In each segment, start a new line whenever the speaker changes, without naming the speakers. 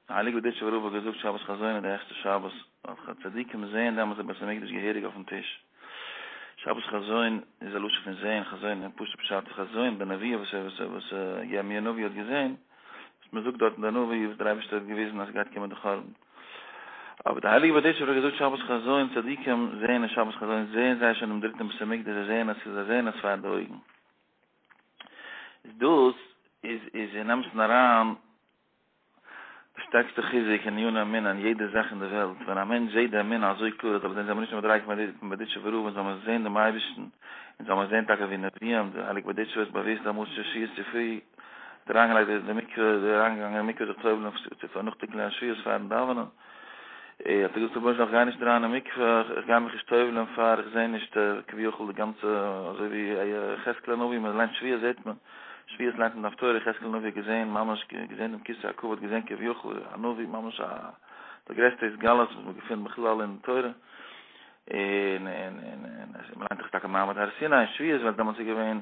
די הייליגע בארדיטשובער רב האט געזאגט שבת חזון איז די העכסטע שבת, ווייל צדיקים זעען דעמאלטס די בית המקדש געהעריג אויפן טיש. שבת חזון איז א לשון פון זעהן, חזון אין פשוט פשט איז חזון, די נבואה וואס וואס וואס ירמי' הנביא האט געזעהן, וואס מען זאגט דארט אין די נביא וואס דער אייבערשטער האט געוויזן אז ס'גייט קומען די חורבן. אבער די הייליגע בארדיטשובער האט געזאגט שבת חזון, צדיקים זעהן אין שבת חזון זעהן זיי שוין דעם דריטן בית המקדש, זיי זעהן עס, זיי זעהן עס פאר די אויגן. איז דאס איז איז אין אמת'ן אריין די שטערקסטע חיזוק אין עניני אמונה אין יעדע זאך אין די וועלט, ווען א מענטש זעט די אמונה אזוי קלאר אז אבער זענען מיר נישט אין מדריגה פון בארדיטשובער רב אונז זאל מען זען דעם אייבערשטן, אונז זאל מען זען טאקע ווי נביאים, די הייליגע בארדיטשובער איז באוויסט אמאל שביעית צופרי האט ער אריינגעלייגט די מקווה, איז ער אריינגעגאנגען אין מקווה זיך טובל'ן פאר נאך תיקון ליל שבועות פארן דאווענען, האט ער געזאגט רבונו של עולם איך גיי נישט אריין אין מקווה, איך גיי מיך נישט טובל'ן פאר איך זע נישט כביכול די גאנצע, אזוי ווי יחזקאל הנביא מען ליינט שבועות זעט מען. שבועות ליינט מען די הפטורה יחזקאל הנביא האט געזעהן ממש געזעהן דעם כסא הכבוד געזעהן כביכול א נביא ממש א די גרעסטע התגלות וואס מען געפינט בכלל אין תורה און און און און מען ליינט דאך טאקע מעמד הר סיני אין שבועות ווייל דעמאלטס איז געווען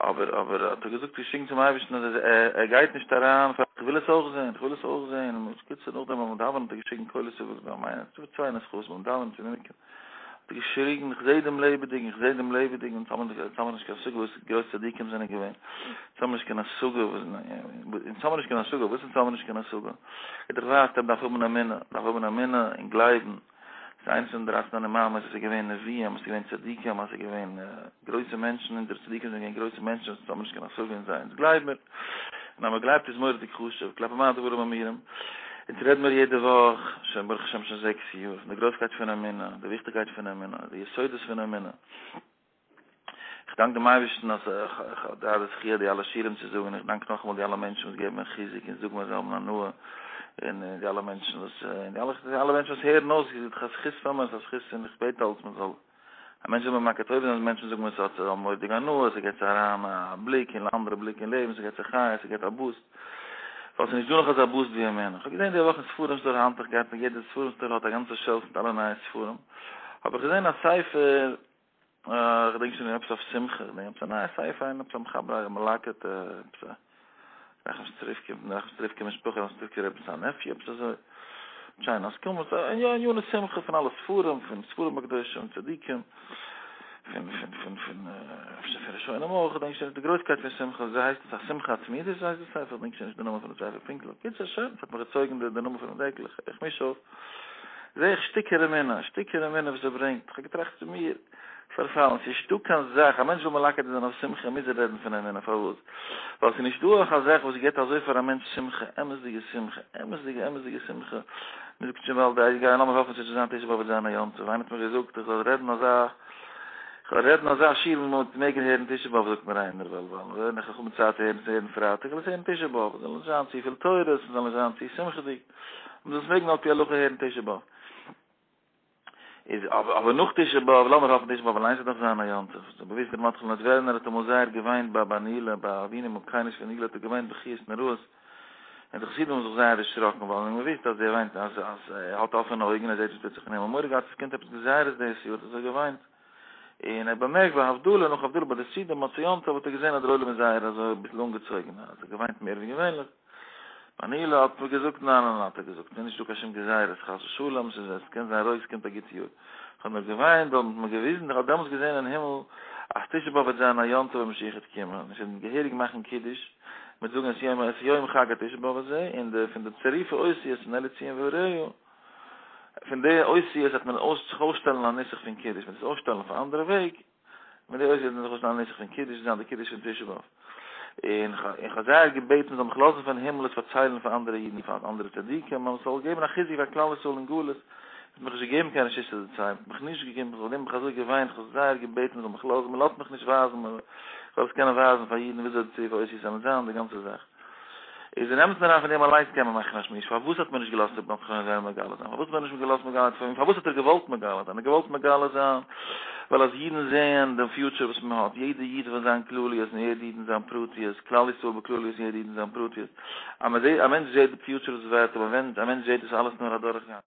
אבער אבער האט ער געזאגט געשריגן צום אייבערשטן אז ער גייט נישט אריין פאר איך וויל עס אויך זעהן איך וויל עס אויך זעהן און בקיצור נאכדעם ביים דאווענען האט ער געשריגן קולות צוויי נוסחאות ביים דאווענען צו די האט ער געשריגן, איך זעה דעם לעבעדיגן, איך זעה דעם לעבעדיגן, אונז האבן אונז האבן נישט קיין השגה וואס גרויס צדיקים זענען געווען, אונז האבן נישט קיין השגה וואס, אונז האבן נישט קיין השגה, וואס אונז האבן נישט קיין השגה? איז דאך ווייסט ער דארף האבן אמונה, דארף האבן אמונה און גלייבן, ס'איז איינס פון די דרייצן אני מאמינ'ס, עס איז געווען נביאים, עס איז געווען צדיקים, עס איז געווען גרויסע מענטשן, אונזערע צדיקים זענען געווען גרויסע מענטשן, אונז האבן נישט קיין השגה אין זיי, אונז גלייב מיר. און אז מען גלייבט איז מורא'דיג חשוב, כלפי מה הדברים אמורים, אונז רעד מיר יעדע וואך, שוין ברוך השם שוין זעקס יאר, פון די גרויסקייט פון אמונה, די וויכטיגקייט פון אמונה, די יסודות פון אמונה. איך דאנק דעם אייבערשטן אז איך האב געהאט די זכיה די אלע שיעורים צו זאגן, איך דאנק נאכאמאל די אלע מענטשן וואס געבן מיר חיזוק און זאגן מיר זיי האבן הנאה, און די אלע מענטשן וואס, און די אלע מענטשן וואס הערן אויס, ס'איז דאך א זכות פאר מיר, ס'איז א זכות און איך בעט אלץ מען זאל. א מענטש זאל מיר מכיר טוב זיין אז מענטשן זאגן מיר ס'האט א מורא'דיגע הנאה, ס'געט זיי אריין א בליק אין אנדערע בליק אין לעבן, ס'געט זיי חיות, ס'געט א boost. ווייל ס'איז נישט דא נאך אזא boost ווי אמונה. כ'האב געזען די וואך אין ספרים store היינט איך גייט יעדע ספרים store האט א גאנצע shelf מיט אלע נייע ספרים, האב איך געזען א ספר, כ'דענק שוין נישט עפעס אויף שמחה, כ'דענק עפעס א נייע ספר, איינער עפעס א מחבר א מלקט עפעס א. ראחמסטריווקא, פון די ראחמסטריווקא משפחה, ראחמסטריווקא רבי זיין nephew, עפעס אזוי, שיין הסכמות, יא עניני שמחה פון אלע ספרים, פון ספרים הקדושים, צדיקים, פון פון פון פון אפשר פון ראשונים אויך, כ'דענק שוין נישט די גרויסקייט פון שמחה, אזוי הייסט עס, א שמחה התמידית הייסט די ספר, כ'דענק שוין נישט די נאמען פון די ספר פונקטליך, קיצור שוין, ס'האט מיך געצויגן די נאמען פונעם דעקל, איך מיש אויף, זעה איך שטיקער אמונה, שטיקער אמונה וואס ער ברענגט, כ'האב געטראכט צו מיר, פארפאלן, ס'איז נישטא קיין זאך, א מענטש וויל מלקט זיין אויף שמחה מוז ער רעדן פון אמונה, פארוואס? ווייל ס'איז נישטא נאך א זאך וואס גיבט אזוי פאר א מענטש שמחה, אמת'דיגע שמחה, אמת'דיגע אמת'דיגע שמחה, מען זאגט שוין באלד די גיי לאמיר האפן ס'וועט שוין זיין תשעה באב וועט זיין א יום טוב, איינער האט מיר געזאגט איך זאל רעדן אזא, איך זאל רעדן אזא שיעור ווי מען וואלט מעגן הערן תשעה באב זאגט מיר איינער, ווייל ווייל ווען איך האב צייט צו הערן צו הערן פרייטאג זאל איך הערן תשעה באב, זאל נישט זיין צופיל תורות, זאל נישט זיין צו שמחה'דיג, מען זאל עס מעגן על פי הלכה הערן תשעה באב. איז אבער נאך תשעה באב, לאמיר האפן תשעה באב אליינס וועט נאך זיין א יום טוב, ס'איז באוויסט ר' מרדכי'לע נאדווערנער האט אמאל זייער געוויינט ביי ביי נעילה, ביי אבינו מלכינו של נעילה האט ער געוויינט בכיות נוראות, און די חסידים האבן זיך זייער דערשראקן ווייל מען וויסט אז ער וויינט אז אז ער האט אפענע אויגן ער זעט וואס טוט זיך אין הימל, מורא געהאט עס קומט עפעס גזירות דאס יאר האט ער אזוי געוויינט, און ער האט באמערקט ביי הבדלה נאך הבדלה ביי די סעודה מוצאי יום טוב האט ער געזען אז דער עולם איז זייער אזוי אביסל אנגעצויגן אז ער געוויינט מער ווי געווענליך. ביי נעילה האט מען געזאגט ניין ניין האט ער געזאגט ס'איז נישטא קיין שום גזירות חס ושלום ס'איז עס קען זיין רואיג ס'קומט א גוט יאר כ'האב נאר געוויינט ווייל מ'האט מיר געוויזן איך האב דעמאלטס געזען אין הימל אז תשעה באב וועט זיין א יום טוב ווען משיח וועט קומען און שוין געהעריג מאכן קידוש מ'וועט זאגן את יום את יום חג התשעה באב הזה און די פון די צירופי אותיות פון אלי ציון והוריה פון די אותיות וועט מען זיך אויסשטעלן א נוסח פון קידוש מ'וועט עס אויסשטעלן אויף א אנדערע וועג. מיט די אותיות זיך אויסשטעלן א נוסח פון קידוש זיין די קידוש פון תשעה באב. און איך האב זייער געבעטן מ'זאל מיך לאזן פון הימל עס פארציילן פאר אנדערע אידן פאר אנדערע צדיקים אז מ'זאל געבן א חיזוק פאר כלל ישראל אין גלות. מ'האט מיך נישט געגעבן קיין רשות צו דערציילן, מ'האט מיך נישט געגעבן, איך האב אזוי געוויינט, איך האב זייער געבעטן מ'זאל מיך לאזן, מ'לאזט מיך נישט ווייזן, איך זאל עס קענען ווייזן פאר אידן וויאזוי די צירופי אותיות זענען זיין די גאנצע זאך. איז אין אמת'ן אריין פון דעם אליינס קען מען מאכן א שמועס, פארוואס האט מען נישט געלאזט רבי מרדכי זיין מגלה זיין? פארוואס האט מען נישט געלאזט מגלה זיין? פארוואס האט ער געוואלט מגלה זיין? ער האט געוואלט מגלה זיין ווייל אז אידן זעען דעם future וואס מען האט, יעדע איד פון זיין כלליות און יעדע איד אין זיין פרטיות, כלל ישראל בכלליות און יעדע איד אין זיין פרטיות, אז מען זעט, א מענטש זעט די future וואס ווערט, אבער ווען א מענטש זעט דאס אלעס נאר אדורכגיין.